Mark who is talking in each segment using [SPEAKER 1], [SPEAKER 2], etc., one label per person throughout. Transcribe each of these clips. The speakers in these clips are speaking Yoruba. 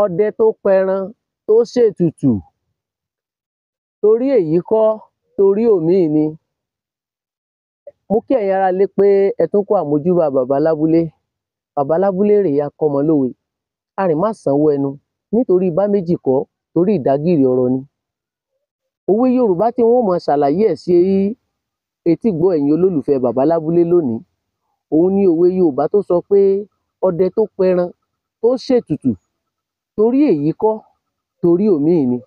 [SPEAKER 1] Ọdẹ tó pẹran tó ṣètùtù, torí èyí kọ́, torí òmíì ni. Mo kí ẹ̀yin ará ilé pé ẹ tún kú àmójúbà bàbá lábúlé. Bàbá lábúlé rèé, akọ́mọlówe, arìnmásanwó ẹnu nítorí bá méjì kọ́, torí ìdágìrì ọ̀rọ̀ ni. Òwe Yorùbá tí n ó máa ṣàlàyé ẹ̀ sí etígbọ̀ọ́ ẹ̀yin olólùfẹ́ bàbá lábúlé lónìí, òun ni òwe Yorùbá tó sọ pé ọdẹ tó pẹran tó ṣètùtù, torí èyí kọ́, torí òmíì ni.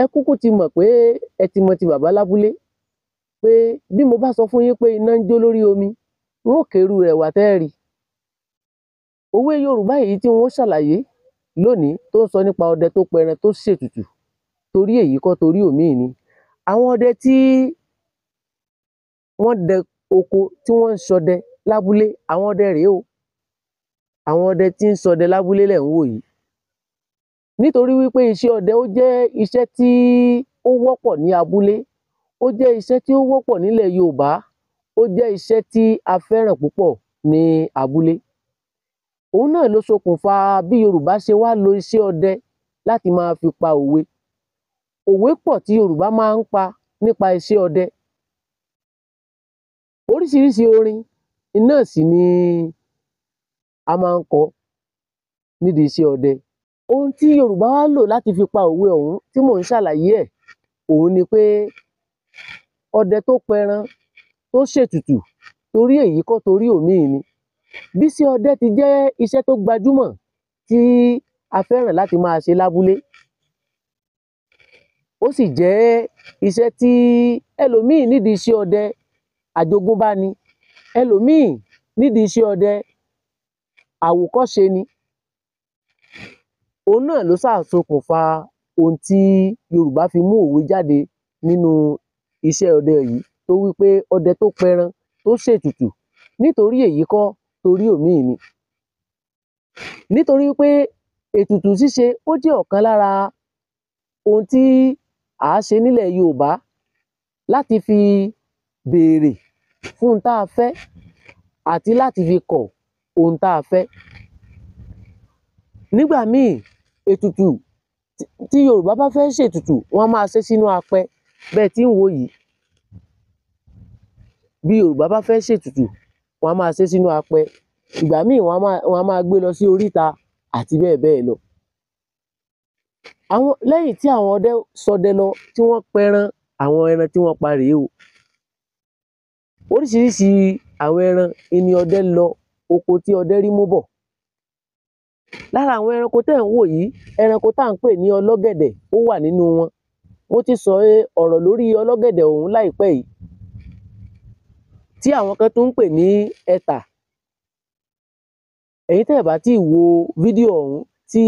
[SPEAKER 1] Ẹ kúkú ti mọ̀ pé ẹ ti mọ ti bàbá lábúlé pé bí mo bá sọ fún yín pé iná ń jó lórí omi, n ó kérú rẹ̀ wá tẹ́ ẹ rí. Òwe Yorùbá èyí tí n ó ṣàlàyé lónìí tó ń sọ nípa ọdẹ tó pẹran tó ṣètùtù, torí èyí kọ́, torí òmíì ni. Àwọn ọdẹ tí wọ́n dẹ oko, tí wọ́n ń ṣọdẹ lábúlé, àwọn ọdẹ rèé o. Àwọn ọdẹ tí ń ṣọdẹ lábúlé lẹ̀ ń wò yìí. Nítorí wí pé iṣẹ́ ọdẹ ó jẹ́ iṣẹ́ tí ó wọ́pọ̀ ní abúlé, ó jẹ́ iṣẹ́ tí ó wọ́pọ̀ nílẹ̀ Yorùbá, ó jẹ́ iṣẹ́ tí a fẹ́ràn púpọ̀ ní abúlé. Òun náà ló ṣokùnfà bí Yorùbá ṣe wá lo iṣẹ́ ọdẹ láti máa fi pa òwe. Òwe pọ̀ tí Yorùbá máa ń pa nípa iṣẹ́ ọdẹ. Oríṣiríṣi orin náà sì ni a máa ń kọ nídìí iṣẹ́ ọdẹ. Ohun tí Yorùbá wá lò láti fi pa òwe ọ̀hún tí mò ń ṣàlàyé ẹ̀, òun ni pé ọdẹ tó pẹran tó ṣètùtù, torí èyí kọ́, torí òmíì ni. Bí iṣẹ́ ọdẹ ti jẹ́ iṣẹ́ tó gbajúmọ̀ tí a fẹ́ràn láti máa ṣe lábúlé, ó sì jẹ́ iṣẹ́ tí ẹlòmíì nídìí iṣẹ́ ọdẹ àjogúnbá ni, ẹlòmíì nídìí iṣẹ́ ọdẹ àwòkọ́ṣe ni. Òun náà ló ṣáà ṣokùnfà ohun tí Yorùbá fi mú òwe jáde nínú iṣẹ́ ọdẹ yìí tó wí pé ọdẹ tó pẹran tó ṣètùtù, nítorí èyí kọ́, torí òmíì ni. Nítorí pé ètùtù ṣíṣe ó jẹ́ ọ̀kan lára ohun tí à á ṣe nílẹ̀ Yorùbá láti fi béèrè fún ohun tá a fẹ́ àti láti fi kọ̀ ohun tá a fẹ́. Nígbà míì, ètùtù tí Yorùbá bá fẹ́ ṣètùtù, wọ́n á máa ṣé sínú apẹ bẹ́ẹ̀ tí ń wò ó yìí. Bí Yorùbá bá fẹ́ ṣètùtù, wọ́n á máa ṣé sínú apẹ. Ìgbà míì wọ́n á máa gbé lọ sí oríta àti bẹ́ẹ̀ bẹ́ẹ̀ lọ. Àwọn lẹ́yìn tí àwọn ọdẹ ṣọdẹ lọ tí wọ́n pẹran, àwọn ẹran tí wọ́n pa rèé o. Oríṣiríṣi àwọn ẹran ni ọdẹ lọ oko tí ọdẹ rí mú bọ̀. Lára àwọn ẹranko tẹ́ ẹ̀ ń wò yìí, ẹranko tá à ń pè ní ọlọ́gẹ̀dẹ̀ ó wà nínú wọn. Mo ti sọ ọ̀rọ̀ lórí ọlọ́gẹ̀dẹ̀ ọ̀hún láìpẹ́ yìí, tí àwọn kan tún ń pè ní ẹtà. Ẹ̀yin tẹ́ ẹ̀ bá tíì wo fídíò ọ̀hún tí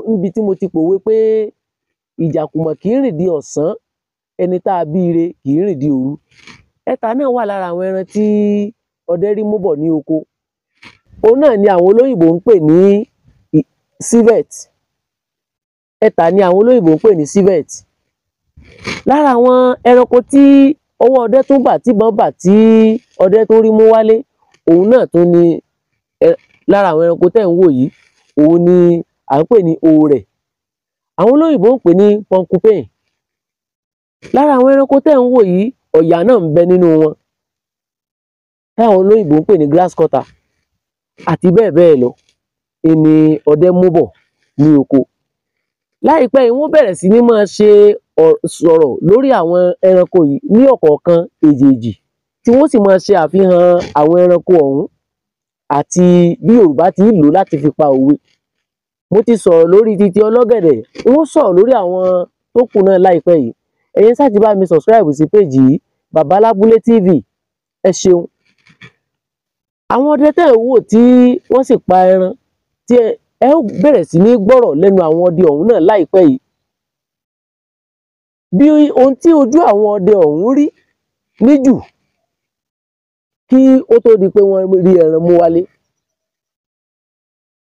[SPEAKER 1] níbi tí mo ti pòwe pé ìjàkùmọ̀ kì í rìn di ọ̀sán, ẹni tá a bí ire kì í rìn di òru. Ẹtà náà wà lára àwọn ẹran tí ọdẹ rí mú bọ̀ ní oko. Òun náà ni àwọn olóyìnbó ń pè ní civet. Ẹtà ni àwọn olóyìnbó ń pè ní civet. Lára àwọn ẹranko tí ọwọ́ ọdẹ tún bà, tíbọn bà, tí ọdẹ tún rí mú wálé, òun náà tún ni lára àwọn ẹranko tẹ́ ẹ̀ ń wò yìí, òun ni à ń pè ní òòrẹ̀. Àwọn olóyìnbó ń pè ní porcupine. Lára àwọn ẹranko tẹ́ ẹ̀ ń wò yìí, ọ̀yà náà ń bẹ nínú wọn, táwọn olóyìnbó ń pè ní grass cutter àti bẹ́ẹ̀ bẹ́ẹ̀ lọ ni ọdẹ mú bọ̀ ní oko. Láìpẹ́ yìí, wọ́n bẹ̀rẹ̀ sí ní máa ṣe sọ̀rọ̀ lórí àwọn ẹranko yìí ní ọ̀kọ̀ọ̀kan èjèèjì, tí wọ́n sì máa ṣe àfihàn àwọn ẹranko ọ̀hún àti bí Yorùbá ti ń lò láti fi pa òwe. Mo ti sọ̀rọ̀ lórí titi ọlọ́gẹ̀dẹ̀, n ó sọ̀rọ̀ lórí àwọn tó kù náà láìpẹ́ yìí. Ẹ̀yin ṣáà ti bá mi subscribe sí péèjì yìí, Bàbá Lábúlé TV, ẹ ṣeun. Àwọn ọdẹ tẹ́ ẹ̀ ń wò tí wọ́n sì pa ẹran, tí ẹ ó bẹ̀rẹ̀ sí ní gbọ́rọ̀ lẹ́nu àwọn ọdẹ ọ̀hún náà láìpẹ́ yìí. Bí ohun tí ojú àwọn ọdẹ ọ̀hún rí níjù kí ó tó di pé wọ́n rí ẹran mú wálé.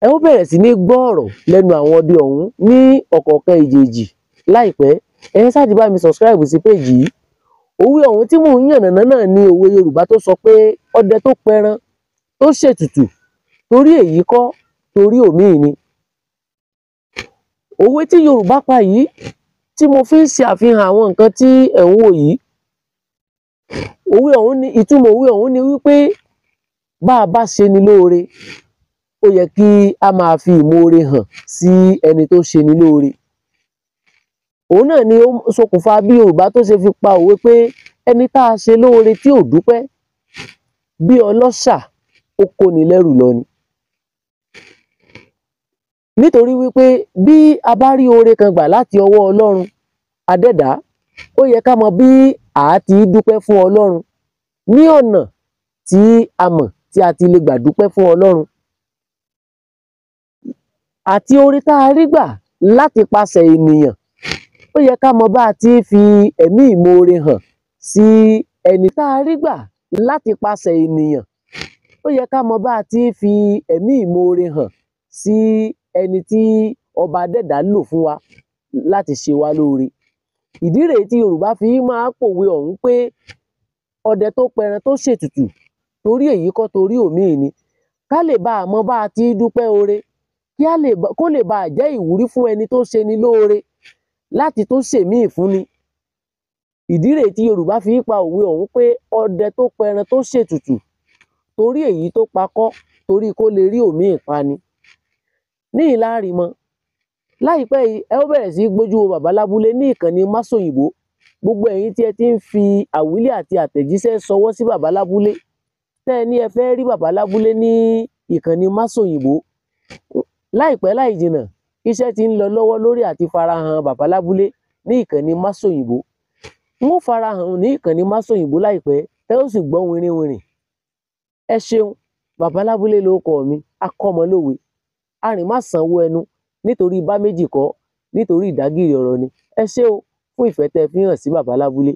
[SPEAKER 1] Ẹ ó bẹ̀rẹ̀ sí ní gbọ́ ọ̀rọ̀ lẹ́nu àwọn ọdẹ ọ̀hún ní ọ̀kọ̀ọ̀kan èjèèjì láìpẹ́. Ẹ̀yin ṣáà ti bá mi subscribe sí péèjì yìí. Òwe ọ̀hún tí mò ń yànnàná náà ni òwe Yorùbá tó sọ pé ọdẹ tó pẹran tó ṣètùtù, torí èyí kọ́, torí òmíì ni. Òwe tí Yorùbá pa yìí tí mo fi ń ṣe àfihàn àwọn nǹkan tí ẹ̀ ń wò yìí, òwe ọ̀hún ni ìtumọ̀ òwe ọ̀hún ni wípé bá a bá ṣe ni lóore, ó yẹ kí a máa fi ìmoore hàn sí ẹni tó ṣe ni lóore. Òun náà ni ó ṣokùnfà bí Yorùbá tó ṣe fi pa òwe pé ẹni tá a ṣe lóore tí ò dúpẹ́, bí ọlọ́ṣà ó kóni lẹ́rù lọ ni. Nítorí wípé bí a bá rí oore kan gbà láti ọwọ́ Ọlọ́run Adẹ́dàá, ó yẹ ká mọ bí a ti dúpẹ́ fún Ọlọ́run ní ọ̀nà tí a mọ̀ tí a ti lè gbà dúpẹ́ fún Ọlọ́run. Àti oore tá a rí gbà láti pasẹ̀ ènìyàn, ó yẹ ká mọ bá a ti fi ẹ̀mí ìmoore hàn sí ẹni tá a rí gbà láti pasẹ̀ ènìyàn, ó yẹ ká mọ bá a ti fi ẹ̀mí ìmoore hàn sí ẹni tí ọba Adẹ́dàá lò fún wa láti ṣe wá lóore. Ìdí rèé tí Yorùbá fi máa pòwe ọ̀hún pé ọdẹ tó pẹran tó ṣètùtù, torí èyí kọ́ torí òmíì ni. Ká lè bá a mọ bá a ti dúpẹ́ oore, kí á lè kó lè bá a jẹ́ ìwúrí fún ẹni tó ṣe ni lóore láti tún ṣèmíì fún ni. Ìdí rèé tí Yorùbá fi pa òwe ọ̀hún pé ọdẹ tó pẹran tó ṣètùtù, torí èyí tó pa kọ́, torí kó lè rí òmíì pa ni. Níhìn láàrí mọ. Láìpẹ́ yìí, ẹ ó bẹ̀rẹ̀ sí í gbójú wo Bàbá Lábúlé ní ìkànnì Máṣòyìnbó. Gbogbo ẹ̀yin tí ẹ ti ń fi àwílé àti àtẹ̀jíṣẹ́ ṣọwọ́ sí Bàbá Lábúlé, tẹ́ ẹ ní ẹ fẹ́ rí Bàbá Lábúlé ní ìkànnì Máṣòyìnbó. Láìpẹ́ láì jìnà, iṣẹ́ ti ń lọ lọ́wọ́ lórí àti farahàn Bàbá Lábúlé ní ìkànnì Máṣòyìnbó. N ó farahàn ní ìkànnì Máṣòyìnbó láìpẹ́, tẹ́ ó sì gbọ́ wìnrìnwìnrìn. Ẹ ṣeun, Bàbá Lábúlé lórúkọ mi, akọ́mọlówe. Arìnmásanwó ẹnu nítorí bá méjì kọ́, nítorí ìdágìrì ọ̀rọ̀ ni. Ẹ ṣé o fún ìfẹ́ tẹ́ ẹ fi hàn sí Bàbá Lábúlé.